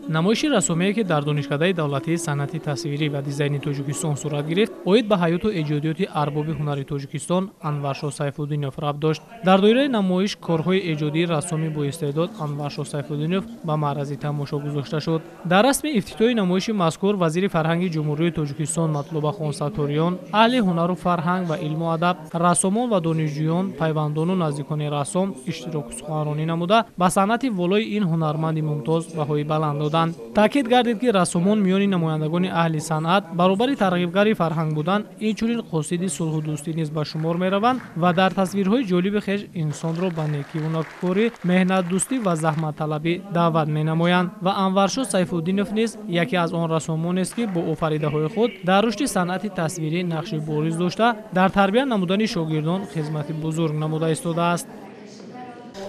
Намоиши рассомие, ки дар Донишкадаи давлатии санъати тасвирӣ ва дизайни Тоҷикистон сурат гирифт, оид ба ҳаёту эҷодиёти арбоби ҳунари Тоҷикистон Анваршо Сайфуддинов рабт дошт. Дар доираи намоиш корҳои эҷодии рассоми боистеъдод Анваршо Сайфуддинов ба маърази тамошо гузошта шуд. Дар расми ифтитоҳи намоиши мазкур вазири фарҳанги Ҷумҳурии Тоҷикистон Матлубахон Сатториён, аҳли ҳунару фарҳанг ва илму адаб, рассомон ва донишҷӯён, пайвандону наздикони рассом иштироку суханронӣ намуда, ба санъати волои ин ҳунарманди мумтоз баҳои баланд доданд. Таъкид гардид, ки рассомон миёни намояндагони аҳли санъат баробари тарғибгари фарҳанг будан, инчунин қосиди сулҳу дӯстӣ низ ба шумор мераванд ва дар тасвирҳои ҷолиби хеш инсонро ба некиву накӯкорӣ, меҳнатдӯстӣ ва заҳматталабӣ даъват менамоянд. Ва Анваршо Сайфуддинов низ яке аз он рассомонест, ки бо офаридаҳои худ дар рушди санъати тасвирӣ нақши бориз дошта, дар тарбия намудани шогирдон хизмати бузург намуда истодааст.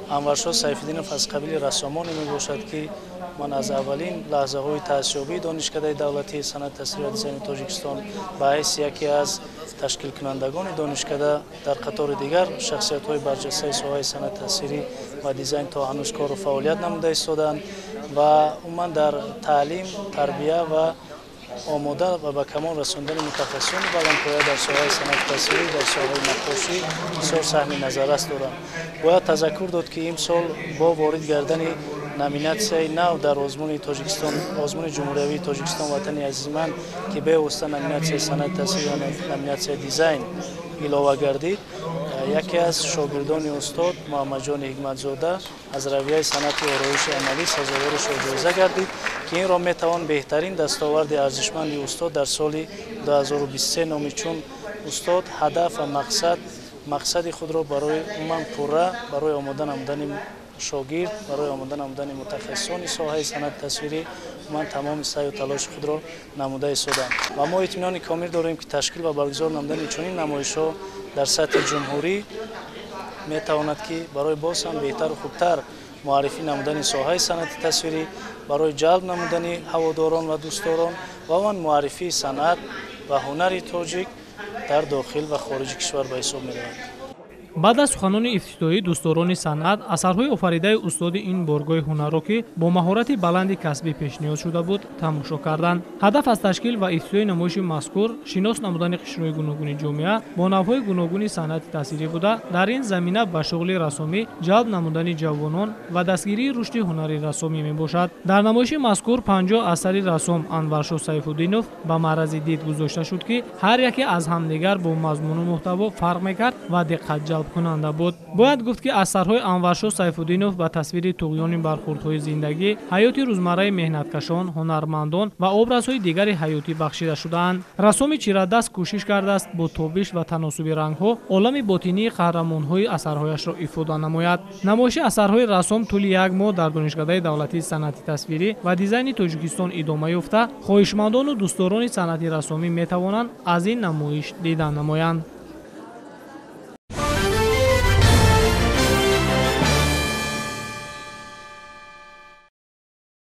Анваршо Сайфуддинов аз қабили рассомоне мебошад, ки ман аз аввалин лаҳзаҳои таъсисёбии Донишкадаи давлатии санъати тасвир ва дизайни Тоҷикистон ба ҳайси яке аз ташкилкунандагони донишкада дар қатори дигар шахсиятҳои барҷастаи соҳаи санъати тасвирӣ ва дизайн то ҳанӯз кору фаъолият намуда истодаанд ва умуман дар таълим, тарбия ва омода ва ба камол расондани мутахассисони баландпоя дар соҳаи санъати тасвирӣ, дар соҳаи наққошӣ бисёр саҳми назаррас доранд. Бояд тазаккур дод, ки имсол бо ворид гардани номинатсияи нав дар озмуни Тоҷикистон, озмуни ҷумҳуриявии Тоҷикистон «Ватани азизи ман», ки бевосита номинатсияи санъати тасвир ва номинатсияи дизайн илова гардид, яке аз шогирдони устод Муҳаммадҷони Ҳикматзода аз равияи санъати ороиши амалӣ сазовори шоҳҷоиза гардид, ки инро метавон беҳтарин дастоварди арзишманди устод дар соли 2023 номид, чун устод ҳадаф ва мақсади худро барои умуман пурра барои омода намудани шогирд, барои омода намудани мутахассисони соҳаи санъати тасвирӣ умуман тамоми саъю талоши худро намуда истоданд. Ва мо итминони комил дорем, ки ташкил ва баргузор намудани чунин намоишҳо дар сатҳи ҷумҳурӣ метавонад, ки барои боз ҳам беҳтару хубтар муаррифӣ намудани соҳаи санъати тасвирӣ, барои ҷалб намудани ҳаводорон ва дӯстдорон ва умуман муаррифии санъат ва ҳунари тоҷик дар дохил ва хориҷи кишвар ба ҳисоб меравад. Баъд аз суханони ифтитоҳӣ дӯстдорони санъат асарҳои офаридаи устоди ин боргоҳи ҳунарро, ки бо маҳорати баланди касбӣ пешниҳод шуда буд, тамошо карданд. Ҳадаф аз ташкил ва ифтитоҳи намоиши мазкур шинос намудани қишрҳои гуногуни ҷомеа бо навъҳои гуногуни санъати тасвирӣ буда, дар ин замина ба шуғли рассомӣ ҷалб намудани ҷавонон ва дастгирии рушди ҳунари рассомӣ мебошад. Дар намоиши мазкур 50 асари рассом Анваршо Сайфуддинов ба маърази дид гузошта шуд, ки ҳар яке аз ҳамдигар бо мазмуну муҳтаво фарқ мекард ва диққат ҷалбкунанда буд. Бояд гуфт, ки асарҳои Анваршо Сайфуддинов ба тасвири туғёни бархӯрдҳои зиндагӣ, ҳаёти рӯзмарраи меҳнаткашон, ҳунармандон ва образҳои дигари ҳаётӣ бахшида шудаанд. Рассоми чирадаст кӯшиш кардааст бо тобиш ва таносуби рангҳо олами ботинии қаҳрамонҳои асарҳояшро ифода намояд. Намоиши асарҳои рассом тӯли як моҳ дар Донишкадаи давлатии санъати тасвирӣ ва дизайни Тоҷикистон идома ёфта, хоҳишмандону дӯстдорони санъати рассомӣ метавонанд аз ин намоиш дидан намоянд.